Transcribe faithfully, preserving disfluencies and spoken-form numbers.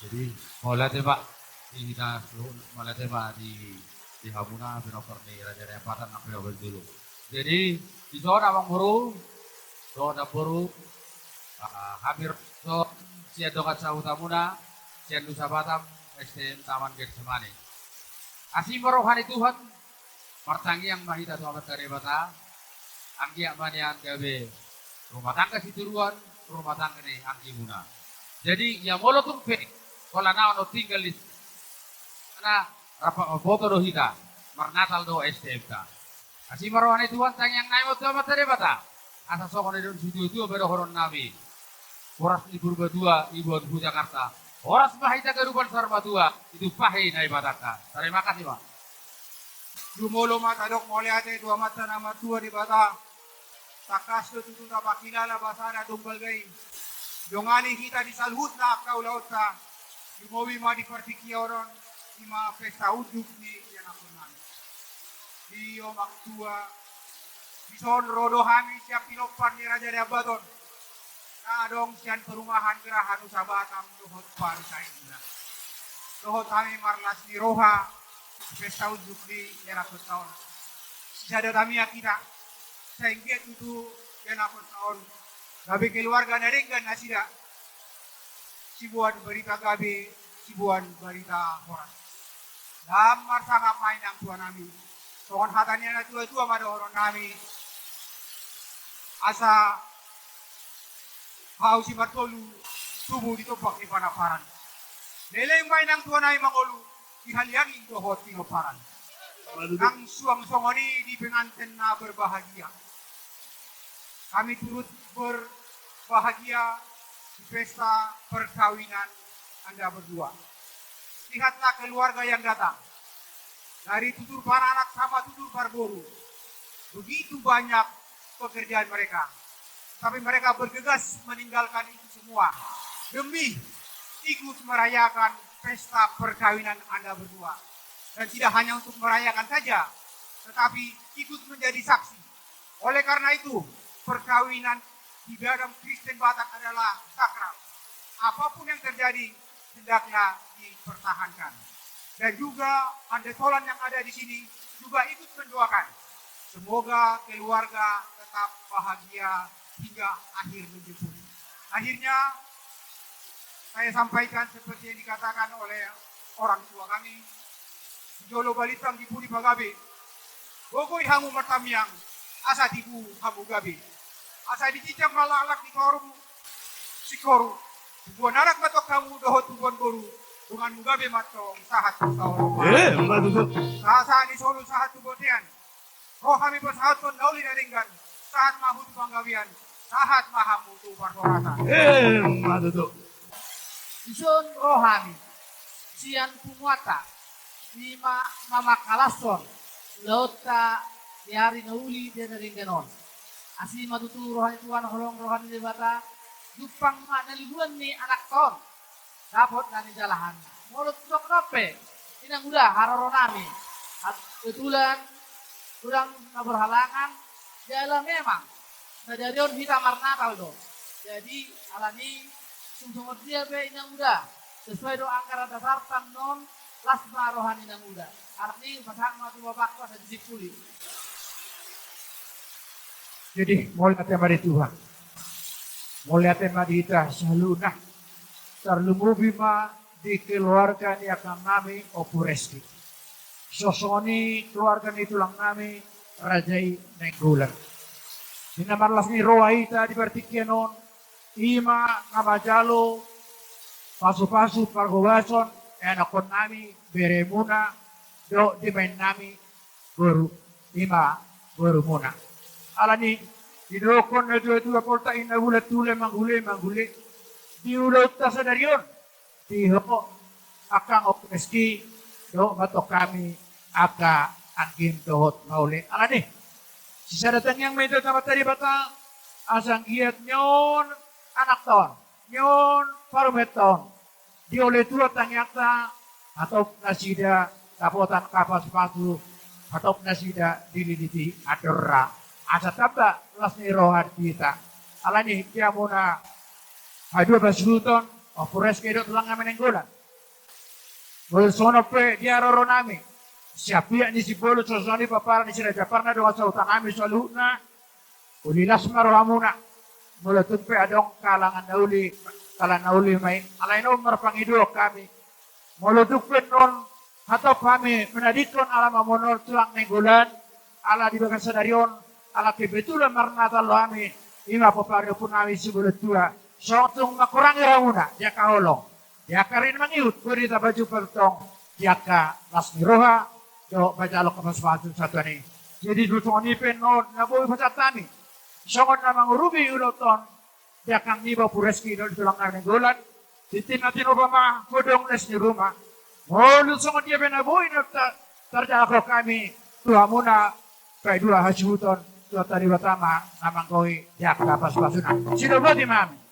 Jadi mauliate ma di hita, mauliate ma di, di hamuna pinompar ni Raja Nai Ampatan nang pinompar jolo. Jadi dison amang boru dohot namboru, ah, hami ro sian dongan sahutamuna sian Nusa Batam, S T M Taman Getsemani. Asi ma roha ni Tuhan, martangiang ma hita tu Amanta Debata, anggiat ma nian gabe rumah tangga sitiruan, rumah tangga ni anggimuna. Jadi ia molo tung pe holan ahu tinggal di sana, rap mamboto do hita marnatal dohot S T M ta. Asi ma roha ni Tuhan, tangiang nami ma tu Amanta Debata asa songon na nidok ni situatua ma dohonon nami: Horas ni Purbatua, iboan hu Jakarta. Horas ma hita ganupan saur matua, ditumpahi Naibatanta. Tarima kasih ma. Jumolo ma tadok mauliate tu Amanta na martua Debata. Tangkas do tutu tapangkilala basana tu balga i. Dongani hita di saluhutna angka ulaonta. Lumobi ma di partingkian on, i ma pesta unduk ni ianakhon nami. Di amang tua, dison ro do hami sian pinompar ni Raja Nai Ampatan na adong sian parumahan Geraha Nusa Batam dohot Parsahiran. Dohot hami marlas ni roha pesta unduk ni ianakhonta on. Sisada tangiang hita, sai anggiat tutu ianakhonta on gabe keluarga na denggan nasida, siboan barita gabe, siboan barita horas. Dang marsangap ma i nang tua nami. Songon hata ni na tua-tua ma dohonon nami: Asa hau simartolu tubu di tombak ni panamparan. Leleng ma i nang tua nami mangolu di haliangin dohot pinomparan. Nang suang songon i di pengantin na berbahagia. Kami turut berbahagia di pesta perkawinan Anda berdua. Lihatlah keluarga yang datang. Dari tutur paranak sama tutur parboru. Begitu banyak pekerjaan mereka. Tapi mereka bergegas meninggalkan itu semua demi ikut merayakan pesta perkawinan Anda berdua. Dan tidak hanya untuk merayakan saja, tetapi ikut menjadi saksi. Oleh karena itu, perkawinan di dalam Kristen Batak adalah sakral. Apapun yang terjadi, hendaknya dipertahankan. Dan juga Pandesolan yang ada di sini juga ikut mendoakan. Semoga keluarga tetap bahagia hingga akhir menjemput. Akhirnya, saya sampaikan seperti yang dikatakan oleh orang tua kami, di jolo balintang di pudi pagabe, gogoi hamu martangiang, asa tibu hamu gabe. Asa dijinjang ma laklak ni toru singkoru, tubuan anak ma tong hamu dohot tubuan boru, donganmu gabe ma tong sahat tu saur. Eh, ma tutu. Sahat-sahat ni solu sahat tu bontean. Ro hami pasahathon na uli na denggan, sahat ma hamu tu panggabean, sahat ma hamu tu parhorasan. Eh, ma tutu. Dison ro hami sian punguanta, i ma na manghalashon ulaonta di ari na uli di na denggan on. Asi ma tutu roha ni Tuhan, holong roha ni Debata, jumpang ma na lihuan ni anakta on dapot na nijalahanna. Molo tung songon on pe, inang uda, haroro nami, kebetulan godang na berhalangan, jala memang sadari on hita marnatal do. Jadi alani i, tung songon dia pe inang uda, sesuai do anggaran dasarta on, las ma roha ni inang uda. Alani i, pasahat ma tu bapakku asa disimpuli. Jadi mauliate ma di Tuhan. Mauliate ma di hita saluhutna. Tarlumobi ma di keluarga ni angkang nami Ompu Reski. Songon i keluarga ni tulang nami Raja i Nainggolan. Di na marlas ni roha hita di partingkian on, i ma na manjalo pasu-pasu parhobason ianakhon nami, beremuna, dohot di baen nami, boru, i ma borumuna. Alani i, didokkon na tua-tua, poltak inna bulan tule, manghule, manghule. Di ulaonta sadari on, di ho angkang Ompu Reski, dohot ma tong hami angka anggim dohot maule. Alani i, sisada tangiang ma hita tu Amanta Debata, asa anggiat nion anakta on, nion parumaenta on, diole Tuhan tangiangta, hatop nasida dapotan angka pasu-pasu, hatop nasida dililiti andorna, asa tamba las ni roha di hita. Alani i, di hamuna haduan pasuhuton, Ompu Reski dohot tulang nami Nainggolan, Molo songon on pe di haroro nami, sian pihak ni Simbolon, songon i pomparan ni si Raja Parna dohot sahuta nami saluhutna, uli las ma rohamuna. Molo tung pe adong halangan na uli, halangan na uli ma i, alai on marpangidoan hami. Molo tung pe on hatop hami manadingkon ala mamboan on tulang Nainggolan, ala di bagasan sadari on, ala kebetulan marnatal do hami, i ma pomparan ni ompu nami Simbolon Tua, songon tung mangkurangi rohamuna di angka holong, di angka rin mangihut, boi do hita pajumpa tong di angka las ni roha dohot manjalo pasupasu sian Tuhan i. Jadi songon i pe on na boi pasahat hami songon na mangurupi ulaon on, di angka niba puraski dohot di tulang Nainggolan, tintin na tinopa ma godang las ni ruma. Molo songon dia pe na boi na ta-, tarjangkon hami tu hamuna, paidua hasuhuton, Tuhanta Debata ma na manggohi di angka pasupasuna. Sidoboti ma hami.